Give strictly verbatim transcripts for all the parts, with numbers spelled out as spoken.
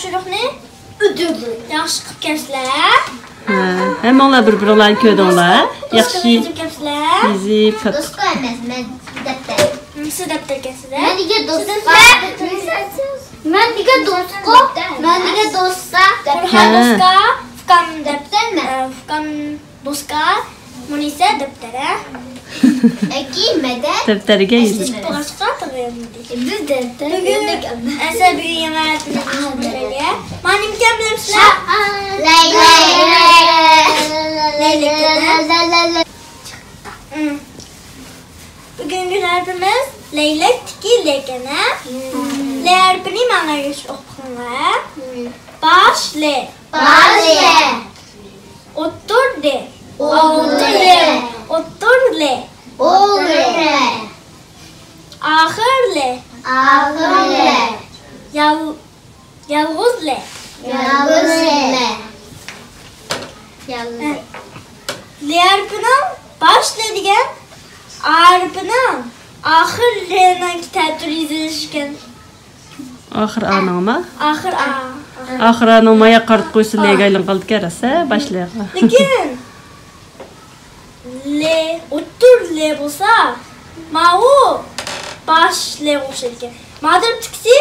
تاپشۇرۇقنى ياخشى قىلىپ كەپسىلەر. ھە، ھەممىڭلار بىر-بىرىڭلارنى كۆردۈڭلار. ياخشى يېزىپ كەپسىلەر. يېزىپ كەپسىلەر. دوسكا ئەمەس، مەن دەپتەر. سىز دەپتەر ئىكەنسىز-ھە؟ مەن دېگەن دوسكا. مەن دېگەن دوسكا. مەن دېگەن دوسكا. ھە. دوسكا، ئۇكام دەپتەرمەن. ئۇكام دوسكا، مۇنىسە دەپتەر، ھە؟ ئەكى مەدەت. دەپتەرگە يېزىپ. بىز دەپتەر. بۈگۈن ئەسەر بۈگۈن يېڭى ھەرپىنى بىلىمىز. مانا نېمىكەن بىلەمسىلەر؟ لەيلەك. لەيلەك. بۈگۈنكى ھەرپىمىز لەيلەكتىكى لەكەن، ھە؟ لە ھەرپىنى ماڭا ئوقۇڭلار. باش لە. باش لە. ئوتتۇر لە. ئوتتۇر لە. ئوتتۇر لە. ئوتتۇر لە. ئاخىر لە. ئاخىر لە. يال-، يالغۇز لە. يالغۇز لە. يالغۇز. لە ھەرپىنىڭ باش لە دېگەن ھەرپىنىڭ ئاخىر لەنىڭ تەتۈر يېزىلىشى ئىكەن. ئاخىر ئانىڭما؟ ئاخىر ئا. ئاخىر ئانىڭ مايا قارىتىپ قويسا، لەگە ئايلىنىپ قالىدىكەن، راست، ھە، باش لەگە. لېكىن لە، ئوتتۇر لە بولسا، ماۋۇ باش لەگە ئوخشايدىكەن. مادىر تىكىسى،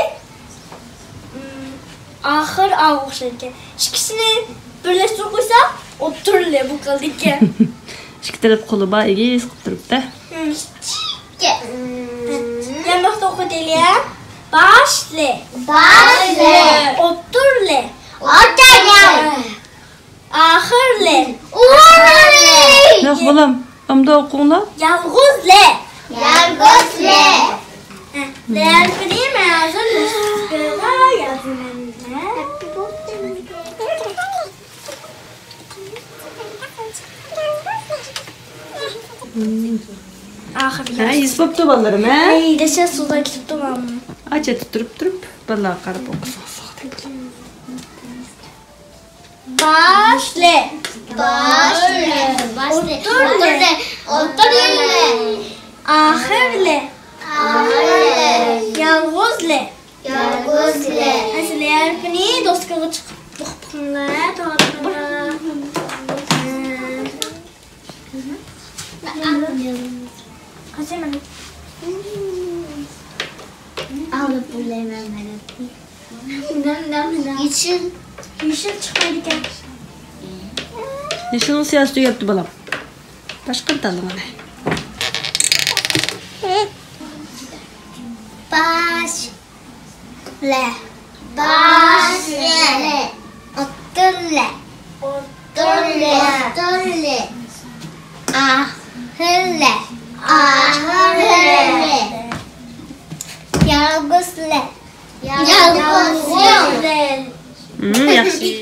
ئاخىر ئاغا ئوخشايدىكەن. ئىككىسىنى بىرلەشتۈرۈپ قويسا، ئوتتۇرا لە بولۇپ قالىدىكەن. ئىككى تەرەپ قولى بار، ئېگىز قىلىپ تۇرۇپتۇ. يەنە بىر قېتىم ئوقۇۋېتەيلى. باش لە. باش لە. ئوتتۇرا لە. ئوتتۇرا لە. ئاخىر لە. ئۇلۇغ لە. ياق، بالام، ئەمدى ئوقۇڭلار. يالغۇز لە. يالغۇز لە. ھە، لە ھەرپىنى مەن ھازىر لىستىپكىغا يازىمەن. ھە؟ ئاخىر ھە، يېزىپ بوپتۇ، بالىلىرىم، ھە؟ ئەي، دەسسە سۇدا كېتىپتۇ، ماما. ئاچا تۇتۇپ تۇرۇپ، بالىلارغا قاراپ ئوقۇسىڭىز. باش لە. باش لە. ئوتتۇر لە. ئوتتۇر لە. ئاخىر لە. ئاخىر لە. يالغۇز لە. يالغۇز لە. ئەسلى ھەرپىنى دوسكىغا چىقىپ ئوقۇپ بېقىڭلار، توغرا. ئاغرىپ بولىمەن مەن. يېشىل. يېشىل چىقمايدىكەن. يېشىلنىڭ سىياسىتى يەپتۇ، بالام. باشقىنى تاللىغىن. باش لە. باش لە. ئوتتۇر لە. ئوتتۇر لە. ئوتتۇر لە. ئاخىر لە. ئاخىر لە. يالغۇز لە. يالغۇز لە. ھىم، ياخشى.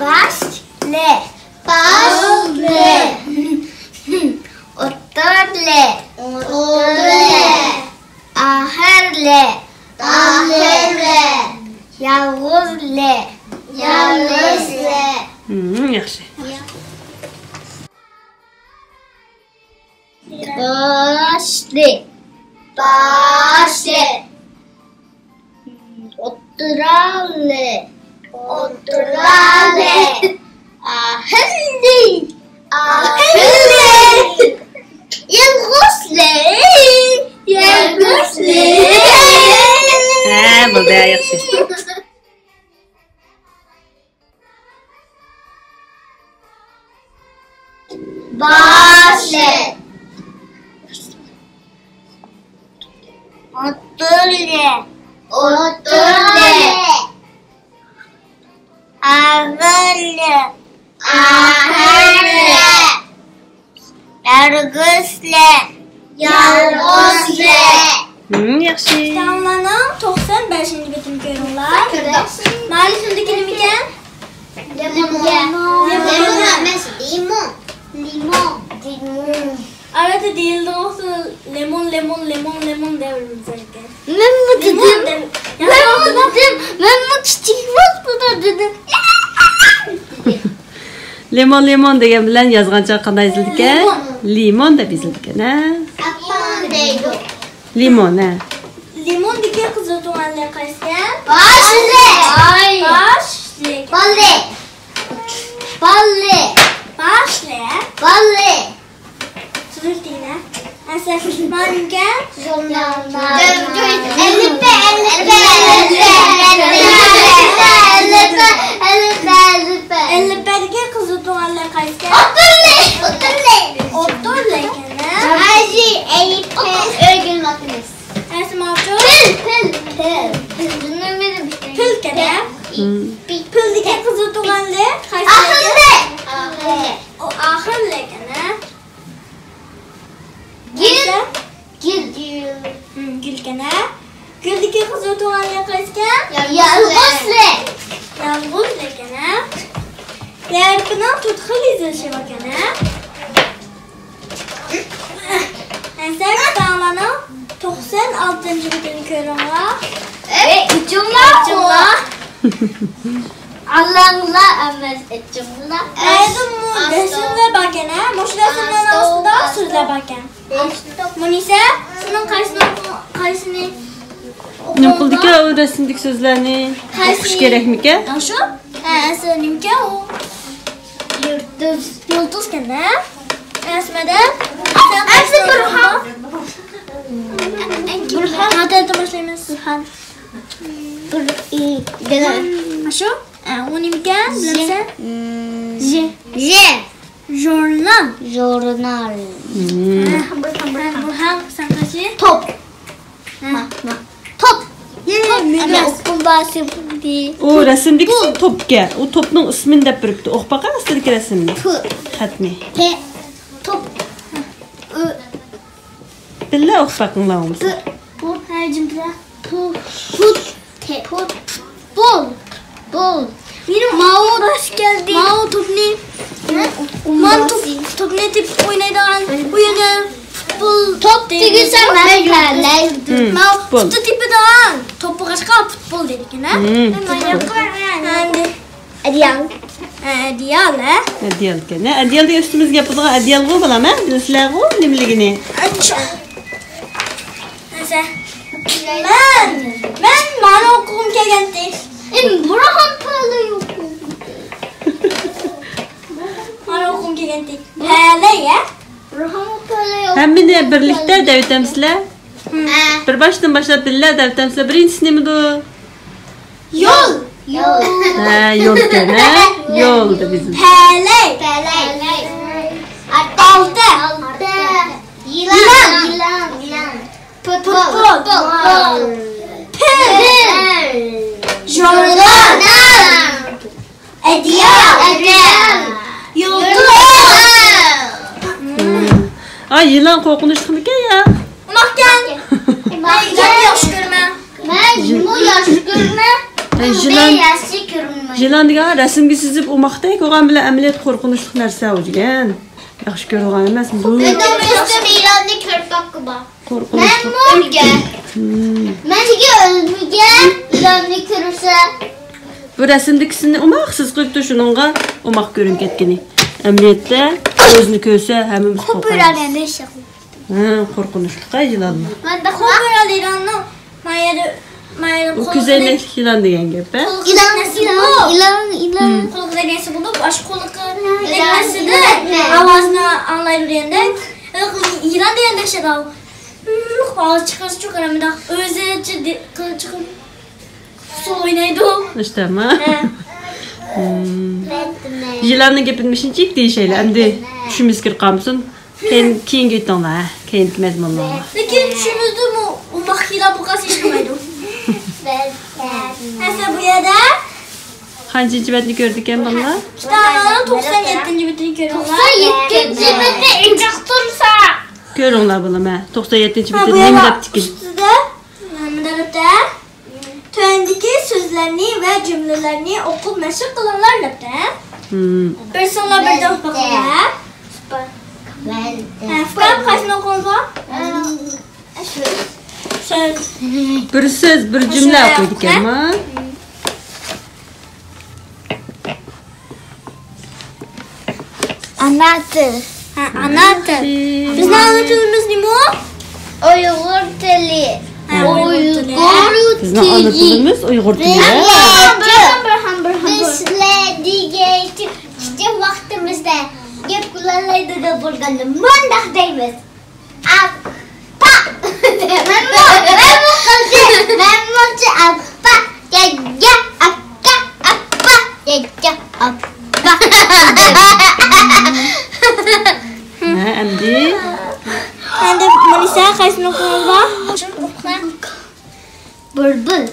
باش لە. باش لە. ئوتتۇر لە. ئوتتۇر لە. ئاخىر لە. ئاخىر لە. يالغۇز لە. يالغۇز لە. ھىم، ياخشى. باشلى. باشلى. ئوتتۇرالى. ئوتتۇرالى. ئاخىرلى. ئاخىرلى. يالغۇزلى. يالغۇزلى. ھە، بولدى، ياخشى. باشلى. ئوتتۇرلى. ئوتتۇرلى. ئاخىرلى. ئاخىرلى. يالغۇزلى. يالغۇزلى. ھىم، ياخشى. كىتابلارنىڭ توقسان بەشىنچى بېتىنى كۆرۈڭلار. مانا شۇندىكى نېمىكەن؟ لىمون. لىمون. لىمون ئەمەس، لىمون. لىمون. لىمون. ئەلۋەتتە، دېيىلىدىغان لىمون، لىمون، لىمون، لىمون دەۋېرىمىز ئەكەن. مەنمۇ دېدىم. مەنمۇ دېدىم. مەنمۇ كىچىك ۋاقتىدا دېدىم. لىمون، لىمون دېگەن بىلەن يازغان چاغ قانداق يېزىلىدىكەن؟ لىمون. لىمون دەپ يېزىلىدىكەن، ھە؟ ئەپپىل دەيدۇ. لىمون، ھە. لىموندىكى قىزىل تۇڭگانلىق قايسىكەن؟ باشلىق. باشلىق. باللىق. باللىق. باشلىق. باللىق. سۈزۈلتىنە. ئەسەس مانىكەن؟ ژۇرنال. ئەلىپبە، ئەلىپبە، ئەلىپبە. ئەلىپبەدىكى قىزىل تۇڭگانلىق قايسىكەن؟ ئوتتۇرىلىق. ئوتتۇرىلىق. ئوتتۇرىلىق ئەمەس. ئەجى، ئەيىبكە ئۆگىنىۋاتىمىز. ئەسماچۇ؟ پىل، پىل، پىل. پىلكەن، ھە؟ پىلدىكى قىزىل تۇڭگانلىق قايسىكەن؟ ئاخىرلىق. ئاخىرلىق. ئۇ ئاخىرلىق ئەمەس. گۈل. گۈل. گۈلكەن، ھە؟ گۈلدىكى قىزىل تۇڭگانلىق قايسىكەن؟ يالغۇزلۇق. يالغۇزلۇق ئەمەس. يەرپىنىڭ تۆت خىل يېزىلىشى باركەن، ھە؟ ئەنسەر كىتابلارنىڭ توقسان ئالتىنچى بېتىنى كۆرۈڭلار. ئېي، ئېچىڭلار. ئېچىڭلار. ئالاڭلار ئەمەس، ئېچىڭلار. ئەيدىمۇ رەسىملەر باركەن، ھە؟ مۇشۇ رەسىملەرنىڭ ئاستىدا سۆزلەر باركەن. مۇنىسە، سېنىڭ قايسىنى، قايسىنى نېمە قىلدىكەن ئۇ رەسىمدىكى سۆزلەرنى؟ قايسى؟ ئوقۇش كېرەكمىكەن؟ ئاشۇ؟ ھە، ئەسلى نېمىكەن ئۇ؟ يۇلتۇز. يۇلتۇزكەن-دە. ئەسمەدە. ئەسلى بۇرھان. بۇرھان. بۇرھان. ئاشۇ؟ ئە، ئۇ نېمىكەن؟ بىلەمسەن؟ ژ. ژ. ژورنال. ژورنال. ھە، بۇرھان، بۇرھان، سەن قايسى؟ توپ. ھە. توپ. ئەمەس. ئۇ رەسىمدىكىسى توپكەن. ئۇ توپنىڭ ئىسمىنى دەپ بېرىپتۇ. ئوقۇپ باقە ئاستىدىكى رەسىمنى. خەتنى. توپ. بىللە ئوقۇپ باقىڭلار بولمىسا. پۇت. ھە، جىم تۇرا. پۇت. پۇت. پۇتبول. پۇتبول. مېنىڭ ماۋۇ راست كەلدى. ماۋۇ توپنى. مانا توپ، توپنى تېپىپ ئوينايدىغان ئويۇنى. پۇتبول. توپ دېگۈسە مەن. ماۋۇ پۇتبول. پۇتتا تېپىدىغان توپ بولغاچقا پۇتبول دەيدىكەن، ھە؟ مم، پۇتبول. ئەمدى. ئەدىيال. ھە، ئەدىيال، ھە؟ ئەدىيال ئىكەن. ھە، ئەدىيال دېگەن ئۈستىمىزگە ياپىدىغان ئەدىيالغۇ بالام، ھە؟ بىلىسىلەرغۇ نېمىلىكىنى؟ مەن، مەن مانا ئوقۇغۇم كەلگەنتى. ئىم، بۇرھان پەلەي ئوقۇغۇم. مانا ئوقۇغۇم كەلگەنتى. پەلەي، ھە؟ بۇرھان پەلەي ئوقۇغۇم. ھەممىنى بىرلىكتە دەۋېتەمسىلەر؟ ھە. بىر باشتىن باشلاپ بىللە دەۋېتەمسىلەر؟ بىرىنچىسى نېمىدۇ؟ يول. يول. ھە، يولكەن، ھە؟ يول دەپ يېزىلدى. پەلەي. پەلەي. ئالتە. ئالتە. يىلان. يىلان. يىلان. پۇتبول. پۇتبول. پىل. پىل. ژۇرنال. ئەدىيال. ئەدىيال. يۇلتۇز. ھە. ئاي، يىلان قورقۇنچلۇقمىكەن يا؟ ئۇنداقكەن. مەن يىلاننى ياخشى كۆرىمەن. مەنمۇ ياخشى كۆرىمەن. ئەي، يىلان، ياخشى كۆرمەيمەن. يىلان دېگەن رەسىمگە سىزىپ ئوماقتەك بولغان بىلەن ئەمەلىيەتتە قورقۇنچلۇق نەرسە ئۇ دېگەن. ياخشى كۆرىدىغان ئەمەس بۇ. مېنىڭ ئۆزۈم يىلاننى كۆرۈپ باققۇم بار. قورقۇنچلۇق. مەنمۇ. مەن نېگە ئۆلمىگەن يىلاننى كۆرسە. بۇ رەسىمدىكىسىنى ئوماق سىز قىلىپتۇ، شۇنىڭغا ئوماق كۆرۈنۈپ كەتكىنى. ئەمەلىيەتتە ئۆزىنى كۆرسە ھەممىمىز قورقىمىز. ھە، قورقۇنچلۇق يىلانلار. مەن كوبرا يىلاننىڭ ما يەردە، ما يەردە ئۇ كۆزەينەكلىك يىلان دېگەن گەپ، ھە؟ يىلان، يىلان، يىلان، يىلان. قولىغا دەگەنسى بولۇپ، ئاشۇ قولىغا دەگەنسىدە ئاۋازنى ئاڭلايدۇ دېگەندەك. يىلان دېگەندەك شۇنداق. ئاۋاز چىقىرىشى چوقۇم مۇنداق ئۆزىچە چىقىرىپ سۇ ئوينايدۇ. ئىشتەما. ھە. يىلاننىڭ گېپىنى مۇشۇنچىلىك دېيىشەيلى. ئەمدى چۈشىمىز كىرىپ قالمىسۇن. كېيىن، كېيىنگە ئۆتۈڭلار، ھە، كېيىنكى مەزمۇنلارغا. لېكىن چۈشىمىزدىمۇ ئۇنداق يىلان بولغان ھېچ قىلمايدۇ. مەسىلەن، بۇ يەردە قانچىنچى بەتنى كۆردىكەن بالىلار؟ كىتابنىڭ توقسان يەتتىنچى بېتىنى كۆرۈڭلار. توقسان يەتتىنچى بېتى ئىنجىق تۇرسا. كۆرۈڭلار بالام، ھە، توقسان يەتتىنچى بېتى نېمە دەپتىكىن؟ ئۈستىدە، مۇنداق دەپتە. تۆۋەندىكى سۆزلەرنى ۋە جۈملىلەرنى ئوقۇپ مەشىق قىلىڭلار دەپتە. بىرسىڭلار بىردىن ئوقۇپ باقىڭلار. ھە، ئۇكام، قايسىنى ئوقۇڭلار؟ سۆز. بىر سۆز، بىر جۈملە ئوقۇيدىكەنما؟ ئانا تىل. ئانا تىل. بىزنىڭ ئانا تىلىمىز نېمە؟ ئۇيغۇر تىلى. ھە، ئۇيغۇر تىلى. بىزنىڭ ئانا تىلىمىز ئۇيغۇر تىلى. بىرھەم، بىرھەم، بىرھەم. بىزلەر دېگەن كىچىك ۋاقتىمىزدا گەپ قىلالايدىغان بولغاندا مۇنداق دەيمىز. ئاپپا. مەنمۇ، مەنمۇ قىلدى. مەنمۇ ئاپپا. يايا، ئاكا، ئاپپا. يايا، ئاپپا. ھە، ئەمدى. ئەمدى مۇنىسە، قايسىنى ئوقۇڭلار؟ بۇلبۇل.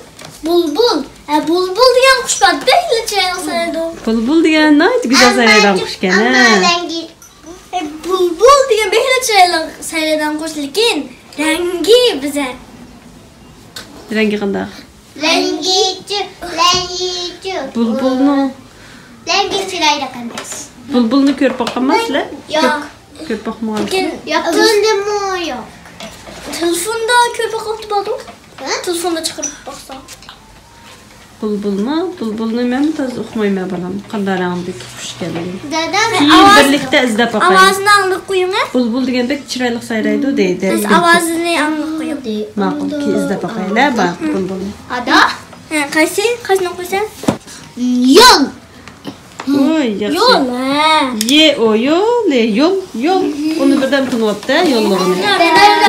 بۇلبۇل. ھە، بۇلبۇل دېگەن قۇش بار، بەكلا چىرايلىق سايرايدۇ. بۇلبۇل دېگەن ناھايىتى گۈزەل سايرايدىغان قۇش ئىكەن، ھە. ئەمما رەڭگى. ھە، بۇلبۇل دېگەن بەكلا چىرايلىق سايرايدىغان قۇش، لېكىن رەڭگى بىزە. رەڭگى قانداق؟ رەڭگى چۈ-، رەڭگى چۈ-، بۇلبۇلنىڭ. رەڭگى چىرايلىق ئەمەس. بۇلبۇلنى كۆرۈپ باققانما سىلەر؟ ياق. كۆرۈپ باقمىغانسىز؟ ياق، تېلېفوندىمۇ يوق. تېلېفوندا كۆرۈپ باققان بولىدۇ. ھە؟ تېلېفوندا چىقىرىپ باقسا. بۇلبۇلمۇ؟ بۇلبۇلنى مەنمۇ تازا ئۇقمايمەن، بالام. قانداق رەڭدىكى قۇش ئىكەنلىكىنى. دادا، كېيىن بىرلىكتە ئىزدەپ باقايلى. ئاۋازىنى ئاڭلىتىپ قويۇڭ، ھە؟ بۇلبۇل دېگەن بەك چىرايلىق سايرايدۇ دەيدۇ. سىز ئاۋازىنى ئاڭلىتىپ قويۇڭ. ماقۇل، كېيىن ئىزدەپ باقايلى، بار، بۇلبۇلنى. ئادا؟ ھە، قايسى؟ قايسىنى ئوقۇيسەن؟ يول. ۋوي، ياخشى. يول، ھە. يې، ئو، يو، لې، يول، يول. ئۇنى بىردەم تونۇۋاپتۇ، ھە، يوللىرىنى.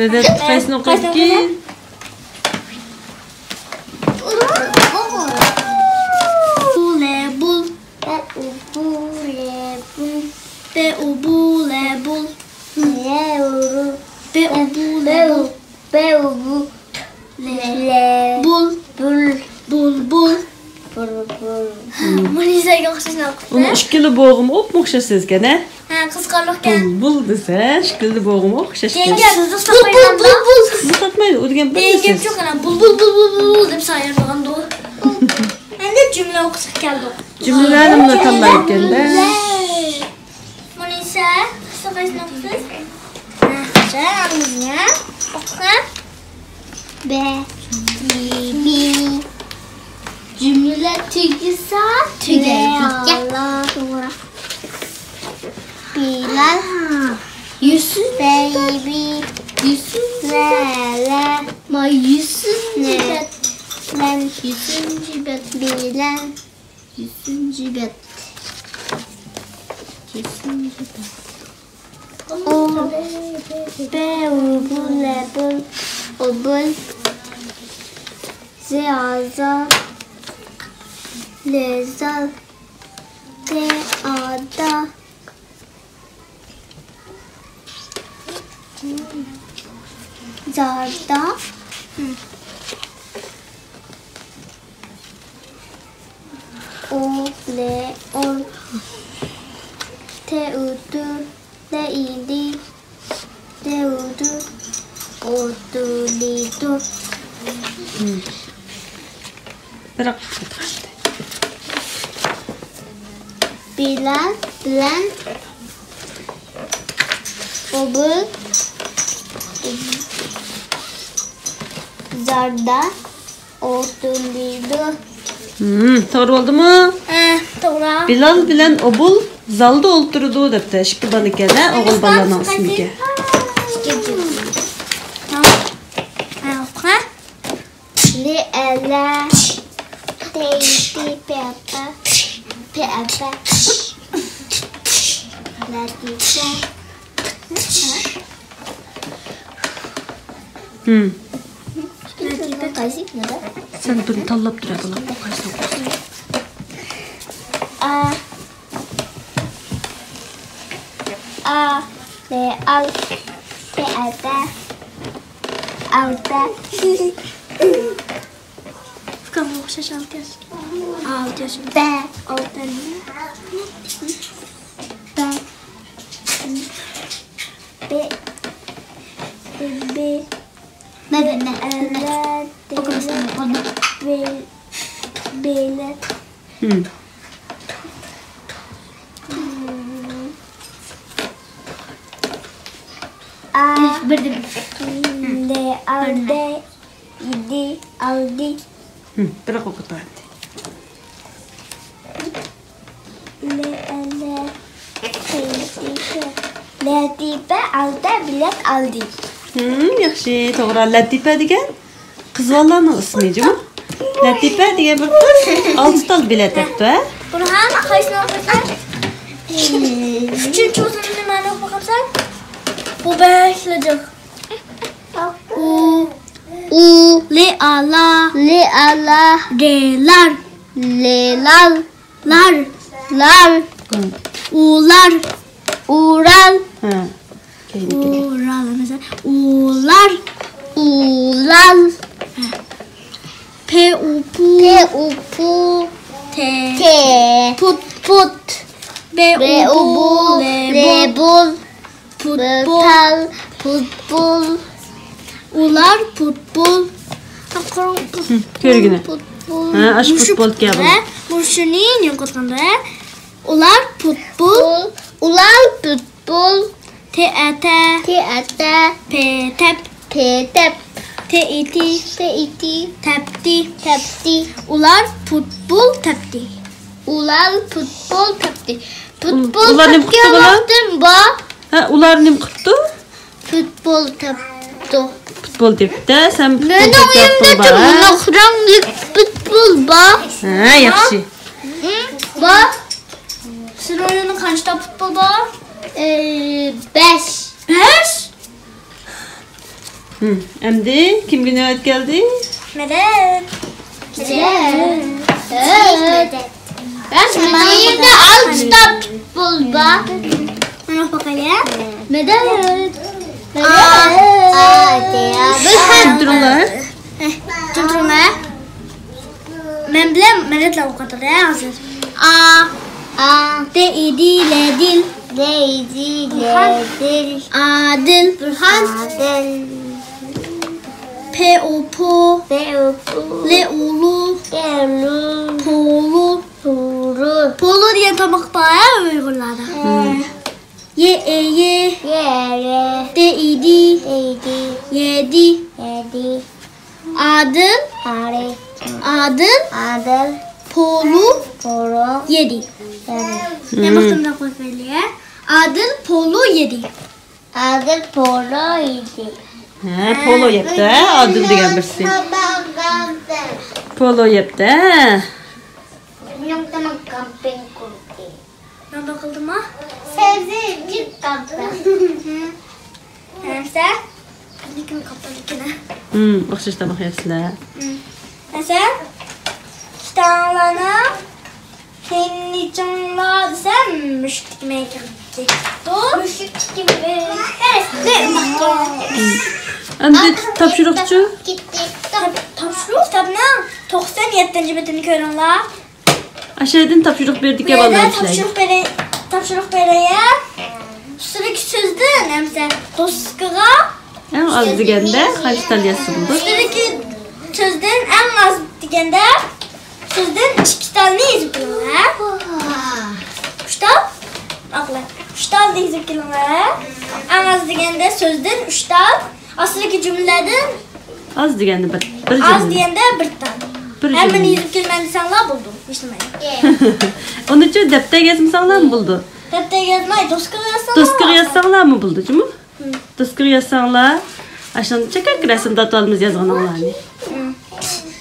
دادا، قايسىنى ئوقۇيدىكىن؟ بۇ، لە، بۇل. بە، ئۇ، بۇ، لە، بۇل. بە، ئۇ، بۇ، لە، بۇل. بە، ئۇ، بۇ، لە، بۇل. بە، ئۇ، بۇ. لە. بۇل. بۇل. بۇلبۇل. بۇلبۇل. مۇنىسەگە ئوخشاش ئوقۇپتۇ. ئۇنىڭ ئىككىلا بوغۇمى ئوپمۇ ئوخشاش سۆزكەن، ھە؟ ھە، قىزىقارلىقكەن. بۇلبۇل دېسە، ئىككىلا بوغۇمى ئوخشاش. كېيىن گەپ بۇلبۇل، بۇلبۇل. بۇ قاتمايدۇ، ئۇ دېگەن بىر سۆز. بۇلبۇل، بۇلبۇل، بۇلبۇل دەپ سايرىغاندۇ. ئەمدى جۈملە ئوقۇساق كەلدۇق. جۈملىلەرنى مۇندا تاللايدىكەن-دە. مۇنىسە، سىز قايسىنى ئوقۇيسىز؟ ھە، ئاڭلىدىڭ يا؟ ئوقۇسا. بە، بى، بى. جۈملە تۈگىسە، تۈگەيدىكەن. توغرا. بىلال. يۈسۈنچى بەت. بەيبى. يۈسۈنچى بەت. لەلە. ما يۈسۈنچى بەت. مەن. يۈسۈنچى بەت. بىلەن. يۈسۈنچى بەت. يۈسۈنچى بەت. ئۇ، بە، ئۇ، بۇ، لە، بۇل، ئۇبۇل، زى، ئازا، لى، زال، دى، ئادا. زاردا. ئۇ، لى، ئۇل. تى، ئۇدۇ. لى، ئىدى. دى، ئۇدۇ. ئۇدۇلىدۇ. بىراق بىلەن، بىلەن، ئۇبۇل، زاردا، ئولتۇرىدۇ. ھىم، توغرا بولدىمۇ؟ ھە، توغرا. بىلال بىلەن ئوبۇل زالدا ئولتۇرىدۇ دەپتۇ. ئىككى بالا ئىكەن، ھە، ئوغۇل بالىلارنىڭ ئىسمىكەن. ھە، ئوقۇ. لېئەلە، تېيتى، پېئەپە، پېئەپە، لەتىپە. ھىم. لەتىپە قايسى؟ سەن بىرنى تاللاپ تۇر، بالام، قايسىنى ئوقۇيسەن؟ ئا. ئا، لېئال، پېئەپە، ئەلپە. ئۇكامغا ئوخشاش ئالتە ياش. ئالتە ياش. بە، ئالتە. بە. بې، بې، بې. مەن، مەن، مەن، مەن. ئەلە، ئوقۇمىسام بولدى. بې، بېلەت. ھىم. ئا، بىردىن. لېئالدى، ئىدى، ئالدى. ھىم، بىراق ئوقۇتۇۋەتتى. لېئەلە، قېيىدى. لەتىپە ئالتە بېلەت ئالدى. ھىم، ياخشى، توغرا. لەتىپە دېگەن قىز بالىلارنىڭ ئىسمى جۇمۇ. لەتىپە دېگەن بىر قىز ئالتە تال بېلەت ئاپتۇ، ھە؟ بۇرھان، قايسىنى ئوقۇيسەن؟ ئۈچىنچى ئۇزۇنىنى مەن ئوقۇپ باقامسەن؟ بۇ بەكلا جىق. ئۇ. ئۇ. لىئالا. لىئالا. دېلار. لېلال. لار. لار. ئۇلار. ئۇرال. ھە. كەينىكىدە. ئۇرال ئەمەس. ئۇلار. ئۇلار. ھە. پې ئۇ پۇ. پې ئۇ پۇ. تې. تې. پۇت. پۇت. بې ئۇ بۇ. لې بۇل. پۇتبول. پۇتبول. ئۇلار پۇتبول. ھىم، كۆرگىنە. پۇتبول. ھە، ئاشۇ مۇشۇ پۇتبول دېگەن پۇتبول، ھە؟ مۇشۇنى نېمە قىلغاندا، ھە؟ ئۇلار پۇتبول. ئۇلار پۇتبول. تې ئە تە. تې ئە تە. پې تەپ. پې تەپ. تې ئى تى. تې ئى تى. تەپتى. تەپتى. ئۇلار پۇتبول تەپتى. ئۇلار پۇتبول تەپتى. پۇتبول ئۇلار نېمە قىپتۇ، تەپكەن بالام؟ ۋاقتىم بار. ھە، ئۇلار نېمە قىپتۇ؟ پۇتبول تەپتۇ. پۇتبول تېپىپتە، سەن پۇتبول مېنىڭ تېپىپ ئۆيۈمدە بار، ھە؟ جۇملۇق رەڭلىك پۇتبول بار. ھە، ياخشى. ھىم، بار. سېنىڭ ئۆيۈڭدە قانچە پۇتبول بار؟ ئى، بەش. بەش؟ ھىم، ئەمدى كىمگە نۆۋەت كەلدى؟ مەدەت. مەدەت. بەش، مېنىڭ ئۆيۈمدە ئالتە پۇتبول بار. مانا باقايلى. مەدەت. ئا، ئا، دېيە. بىر خەت تۇرۇڭلار. ھە، تۇرۇڭلار. مەن بىلەن مەدەتلا ئوقۇۋاتىدۇ ھازىر. ئا. ئا. دې ئى دى، لەدىل. دې ئى دى، لەدىل. ئادىل. بۇرھان. ئادىل. پې ئۇ پۇ. پې ئۇ پۇ. لې ئۇ لۇ. لې ئۇ لۇ. پولۇ. پولۇ. پولۇ دېگەن تاماق بار ھە ئۇيغۇرلاردا. ھە. يې ئې يې. يې ئې يې. دې ئى دى. دې ئى دى. يېدى. يېدى. ئادىل. ئادىل. ئادىل. ئادىل. پولۇ. پولۇ. يېدى. يېدى. مەن ۋاقتىمدا قويۇپ بېرەيلى. ئادىل پولۇ يېدى. ئادىل پولۇ يېدى. ھە، پولۇ يەپتۇ، ھە، ئادىل دېگەن بىرسى. پولۇ يەپتۇ، ھە. مېنىڭ تاماق كامپىڭ قىلدى. نان قىلدىما؟ سەۋزى جىپ قاپتۇ. ھەمسە؟ بىزنىڭكىمۇ قاپتۇ لېكىن. ھىم، ئوخشاش تاماق يەپسىلەر. ھەمسە؟ ئىككى تاڭلارنىڭ كەينىنى چىڭلا دېسەم، مۈشۈكتىكى مەن كىرىپ كېتىپتۇ. مۈشۈكتىكى مەن. ئەمدى تاپشۇرۇقچۇ؟ تاپ-، تاپشۇرۇق كىتابنىڭ توقسان يەتتىنچى بېتىنى كۆرۈڭلار. ئاشۇ يەردىن تاپشۇرۇق بېرىدىكەن، بۇ يەردە بالىلار ئىشلەيدۇ. تاپشۇرۇق بېرە-، تاپشۇرۇق بېرەيە. ئۈستىدىكى سۆزدىن ئەمسە دوسكىغا. ئەڭ ئاز دېگەندە قانچە تال يازسا بولىدۇ؟ ئۈستىدىكى سۆزدىن ئەڭ ئاز دېگەندە سۆزدىن ئىككى تالنى يېزىپ كېلىڭلار. ئۈچ تال. ئاقلار. ئۈچ تالنى يېزىپ كېلىڭلار. ئەڭ ئاز دېگەندە سۆزدىن ئۈچ تال. ئاستىدىكى جۈملىلەردىن ئاز دېگەندە بىر، بىر ئاز جۈملە. دېگەندە بىر تال. بىر ھەممىنى جۈملە. يېزىپ كېلىمەن دېسەڭلار بولىدۇ. ھېچنېمە. ئۇنىچۇ دەپتەرگە يازمىساڭلارمۇ بولىدۇ. دەپتەرگە يازماي، دوسكىغا يازساڭلار. دوسكىغا يازساڭلارمۇ بولىدۇ جۇمۇ. ھىم. دوسكىغا يازساڭلار، ئاشۇنداق چېكەك رەسىم تارتىۋالىمىز يازغىنىڭلارنى. ھىم.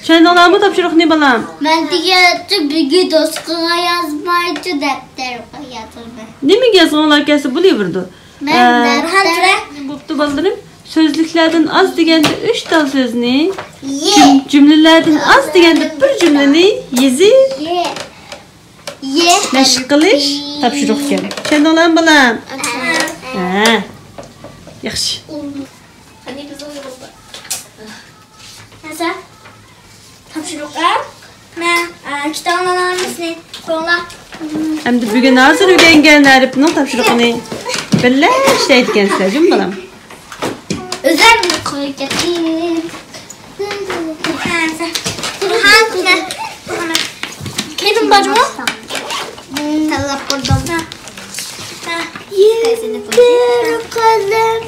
چۈشەندىڭلارمۇ تاپشۇرۇقنى، بالام؟ مەن دېگەنچە بۈگۈن دوسكىغا يازمايچۇ، دەپتەرگە يازىمەن. نېمىگە يازغىنىڭلار كەلسە بولۇۋېرىدۇ. مەن ئە، دەپتەر. بوپتۇ، بالىلىرىم. سۆزلۈكلەردىن ئاز دېگەندە ئۈچ تال سۆزنى، يې. جۈم-، جۈملىلەردىن ئاز دېگەندە بىر جۈملىنى يېزىپ، يې. يې. مەشىق قىلىش تاپشۇرۇق ئىكەن. چۈشەندىڭلارمۇ، بالام؟ ئاچا. ھە. ياخشى. ھەسەن، تاپشۇرۇق ئەم. مە، ئە، كىتابنىڭ ھەممىسىنى قويۇڭلار. ئەمدى بۈگۈن ھازىر ئۆگەنگەن ھەرپنىڭ تاپشۇرۇقىنى بىللە ئىشلەيدىكەنسىلەر، جۇمۇ بالام. ئۆزۈم قويۇپ كەتتىم. ھەسەن. بۇرھان، مە، بۇرھان. كەيپىڭ بارمۇ؟ تاللاپ قويدۇم. ھە. يېتىم قەلەم.